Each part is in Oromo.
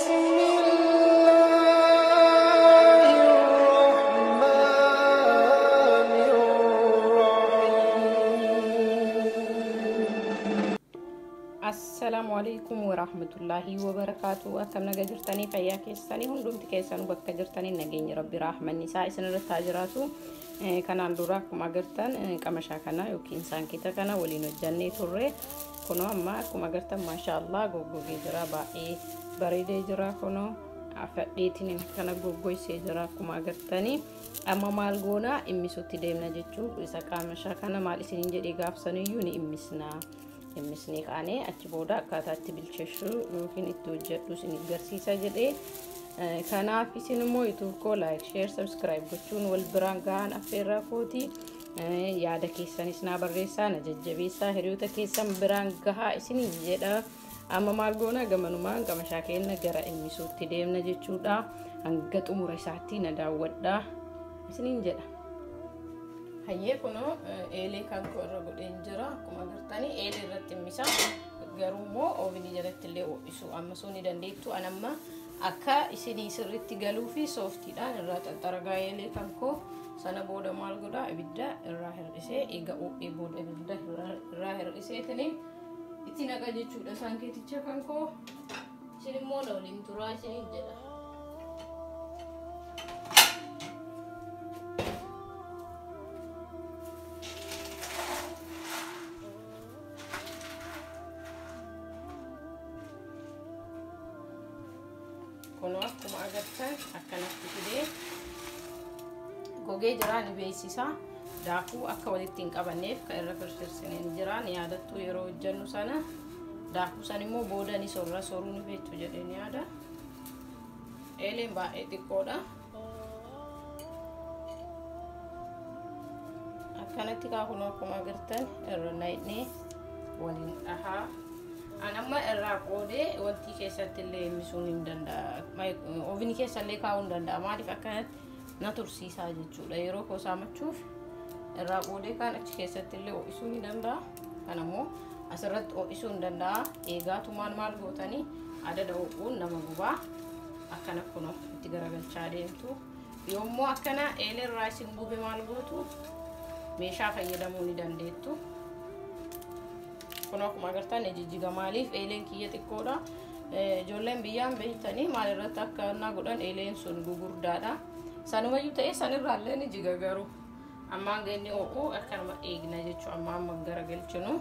بسم الله الرحمن الرحيم. Assalaamu alaikum warahmatullaahi wabarakaatu. Akkam naga jirtanii fayyaa keessanii hundumti keessanuu bakka jirtanii nageenya rabbi rahmanni isaa isin irratti haa jiraatu. Kanaan dura akkuma agartan qamashaa kana yookiin saankita kana waliin hojjannee turre. Kunoo amma akkuma agartan maashaallah goggogee jira, baay'ee bareedee jira. Kunoo afadheetiin kana goggoysee jira akkuma agartanii. Amma maal goona immisutti deemna jechuu isa qamashaa kana maal isiniin jedhee gaafsaniyyuu ni immisna. Immisnee kaanee achi booda akkaataa itti bilcheessuu yookiin itti hojjedhu isin agarsiisa jedhee. Kanaaf isin immoo YouTube koo like, share, subscribe gochuun wal biraan gahaan affeerraa kooti. Yaada keessanis naa barreessaa, na jajjabeessaa, hiriyoota keessan biraan gahaa isiniin jedha. Amma maal goona gamanumaan qamashaa keenya gara immisuutti deemna jechuudha. Hanga xumura isaatti na daawwadhaa isiniin jedha. Hayyee kunoo eelee kan koo irra godheen jira. Akkuma agartanii eelee irratti immisa. Garuu immoo oovinii jalatti illee ho'isu ammasuu ni dandeettu. An amma akka isinii sirriitti galuu fi sooftiidhaan irraa xaxxaragaa eelee kan koo. Sana booda maal godhaa ibidda irraa hir'isee eega ho'ee booda ibidda irraa hir'iseetini itti naqa jechuudha saankeeticha kan koo. Isin immoo na waliin turaa isiniin jedha. Kunoo akkuma agartan akkanatti fidee gogee jira ni beeksisa. Daakuu akka walitti hin qabanneef kan irra firfirsineen jira. Ni yaadattu yeroo hojjennu sana daakuu san immoo booda ni sorra soruu ni beektu jedhee ni yaada. Eeleen baay'ee xiqqoodha. Akkanatti kunoo akkuma agartan irra naqnee waliin dhahaa. An amma irraa qoodee wanti keessatti illee immisuun hin danda'a. Ovinii keessa illee kaa'uu hin danda'a. Maaliif akkanatti na tursiisaa jechuudha. Yeroo koo saamachuuf irraa qoodee kaan achi keessatti illee ho'isuu ni danda'a. Kan ammoo asirratti ho'isuu hin danda'a. Eegaatumaan maal gootanii adada ho'uun nama gubaa. Akkana kunoo itti garagalchaa deemtu. Yoommoo akkana eelerraa isin gube maal gootu meeshaa fayyadamuu ni dandeettu. Kunoo akkuma agartan jijjiga maaliif eeleen kiyya xiqqoodha. Ijoolleen biyyaan beektanii maal irratti akka naa godhan eeleen sun gugurdaadha. Sanumayyuu ta'e sanirraallee ni jiga garuu. Amma hanga inni ho'u akkanuma eegna jechuudha. Amma amma garagalchinu.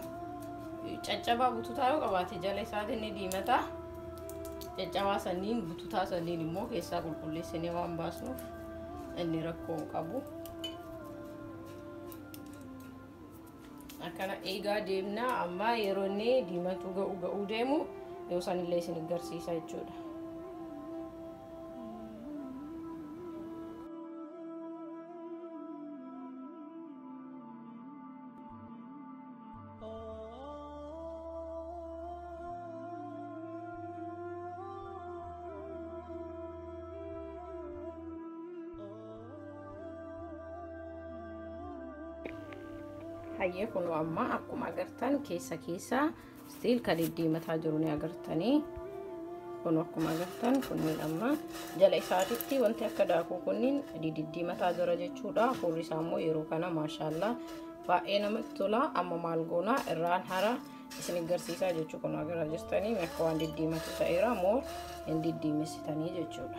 Caccabaa bututaa yoo qabaate jala isaatiin ni diimata. Caccabaa sanniin bututaa sanniin immoo keessaa qulqulleessinee waan baasnuuf inni rakkoo hin qabu. Akkana eegaa deemna. Amma yeroo inni diimatu ga'uu deemu yoo sanillee isin agarsiisa jechuudha. Hayyee kunoo amma akkuma agartan keessa keessa stiil kan diddiimataa jiru ni agartanii. Kunoo akkuma agartan kunniin amma jala isaatitti wanti akka daakuu kunniin diddiimataa jira jechuudha. Hafuurri isaa immoo yeroo kana maashaallah baay'ee namatti tola. Amma maal goonaa irraan hara isin agarsiisaa jechuudha. Kunoo agarraa jirtanii akka waan diddiimatu ta'eera moo hin diddiimessitanii jechuudha.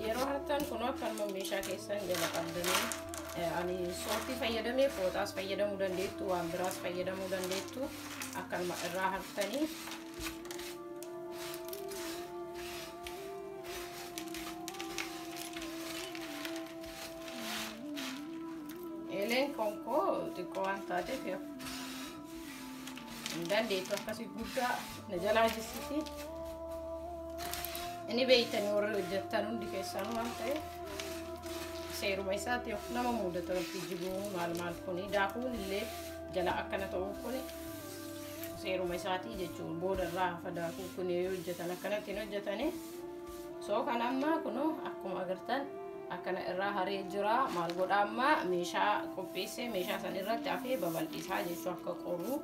Yeroo hartan kunoo akkanuma meeshaa keessan jala qabdanii ani sooftii fayyadamee fooxaas fayyadamuu dandeettu, waan biraas fayyadamuu dandeettu. Akkanuma irraa hartanii eeleen konkoo xiqqoo waan taateef hin dandeettu akkasii guddaa na jalaa jissiti. Inni beeytanii warri hojjettan hundi keessanuu waan ta'eef seeruma isaatti nama mudatu walitti jiguu maal maal kuni daakuun illee jala akkana ta'uun kuni seeruma isaatii jechuun booda irraa hafa daakuu kun yoo hojjetan akkanatti hin hojjetani. Soo kan amma kunoo akkuma agartan akkana irraa haree jira. Maal godha amma meeshaa qopheessee meeshaa san irratti hafee babal'isaa jechuu akka qoru.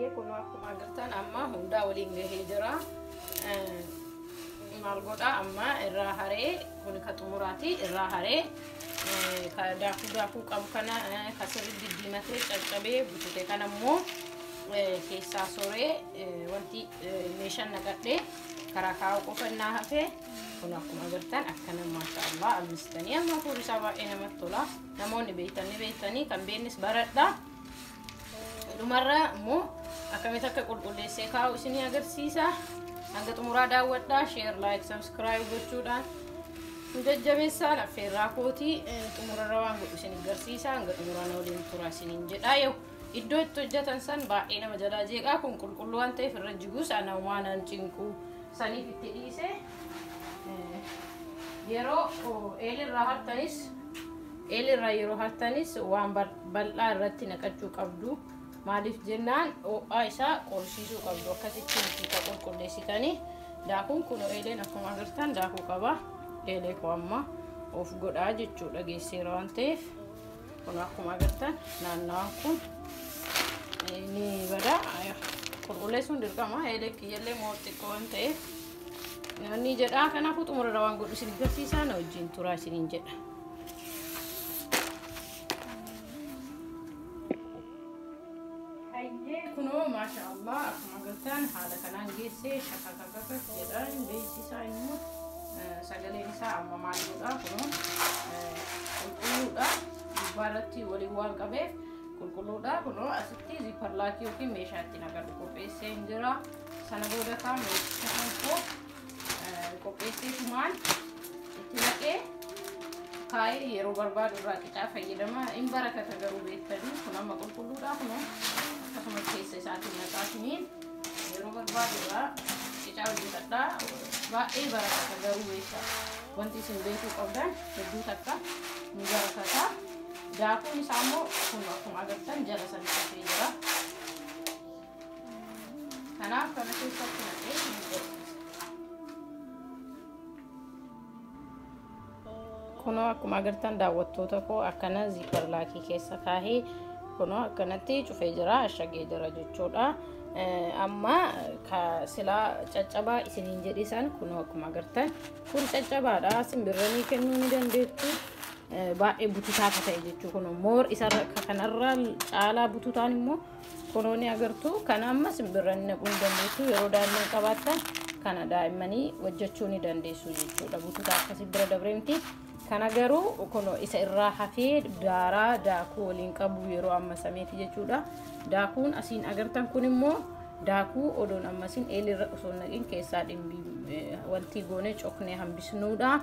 Hayyee kun akkuma agartan amma hundaa waliin gahee jira. Maal godha amma irraa haree kun ka xumuraati irraa haree ka daakuu daakuu qabu kana ka sirri diddiimatee caccabee butute kana immoo keessaa soree wanti meeshaan naqadhee karaa kaa'u qofa innaa hafee kun akkuma agartan akkana maashaallah almistanii amma fuulli isaa baay'ee namatti tola. Namoonni beektanii beektanii kan beeknis baradha. Dhumarra immoo akkamitti akka qulqulleessee kaa'u isinii agarsiisa. Hanga xumuraa daawwadhaa, share, like, subscribe gochuudhaan nu jajjabeessaan affeerraa kootii xumurarra waan godhu isin agarsiisa. Hanga xumuraa na waliin turaa isiniin jedha. Yoo iddoo itti hojjetan san baay'ee nama jalaa jeeqaa kun qulqulluu waan ta'eef irra jiguus ana waan an cinqu saniif itti dhiise. Yeroo eelirraa hartanis eelirraa yeroo hartanis waan bal'aa irratti naqachuu qabdu. Maaliif jennaan ho'aa isaa qorsiisuu qabdu akkasitti miti qulqulleessitanii daakuun kun eeleen akkuma agartan daakuu qaba. Eelee koo amma of godhaa jechuudha geesseera waan ta'eef kun akkuma agartan naannawaan kun ni bada. Qulqulleessuun dirqama eelee kiyyallee moo xiqqoo waan ta'eef ni jedha. Kanaafuu xumurarra waan godhu isin agarsiisaa na wajjin turaa isiniin jedha. Kunoo maashaallah akkuma agartan haala kanaan geessee shakakakaka jedha beeksisaa immoo sagaleen isaa amma maal godha kunoo qulqulluudha gubbaarratti waliin waan qabeef qulqulluudha. Kunoo asitti ziparlaakii yookiin meeshaa itti naqadhu qopheessee hin jira. Sana booda kaa meeshaa kan koo qopheessee tumaan itti naqee kaayee yeroo barbaadu irraa qicaa fayyadama. Hin barakata garuu beektanii kun amma qulqulluudha kunoo akkasuma keessa isaatiin naqaatiniin yeroo barbaadu irraa qicaa hojjetadha. Baay'ee barakata garuu beekta wanti isin beekuu qabdan hedduu takka ni barakata. Daakuun isaa immoo kun akkuma agartan jala sanii hafee jira. Kanaaf kana keessatti naqee ni godha. Kunoo akkuma agartan daawwattoota koo akkana ziiparlaakii keessa kaahee kunoo akkanatti cufee jira, ashagee jira jechuudha. Amma silaa caccabaa isiniin jedhisan kunoo akkuma agartan kun caccabaadha. Simbirranii kennuu ni dandeettu. Baay'ee bututaa akka ta'e jechuu kunoo moor isarra kanarra caalaa bututaan immoo kunoo ni agartu. Kana amma simbirranii naquu ni dandeettu. Yeroo daa'imman qabaattan kana daa'immanii hojjechuu ni dandeessu jechuudha. Bututaa akkasii bira dabreemti. Kana garuu kunoo isa irraa hafee daaraa daakuu waliin qabu yeroo amma sameeti jechuudha. Daakuun asiin agartan kun immoo daakuu odoon ammasiin eelirra osoo naqin keessaa dhimbii wanti goone coknee hambisnuudha.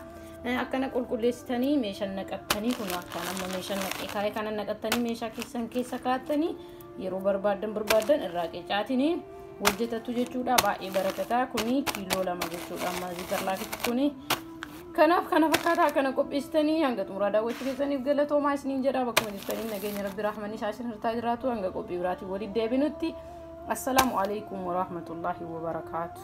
Akkana qulqulleessitanii meeshaan naqattanii kun akkaan amma meeshaan naqee kaa'ee kana naqattanii meeshaa keessan keessa kaa'attanii yeroo barbaaddan barbaaddan irraa qicaatinii hojjetatu jechuudha. Baay'ee barakataa kuni kiiloo 2 jechuudha amma ziiparlaakitti kuni. Kanaaf kana fakkaataa akkana qopheessitanii hanga xumuraa daawwachuu keessaniif galatoomaa isiniin jedha. Bakkuma jirtanii nageenya rabbi rahmanii isaa isin hirtaa jiraatu. Hanga qophii biraatiin walitti deebinutti assalaamu alaikum warahmatullaahi wabarakaatu.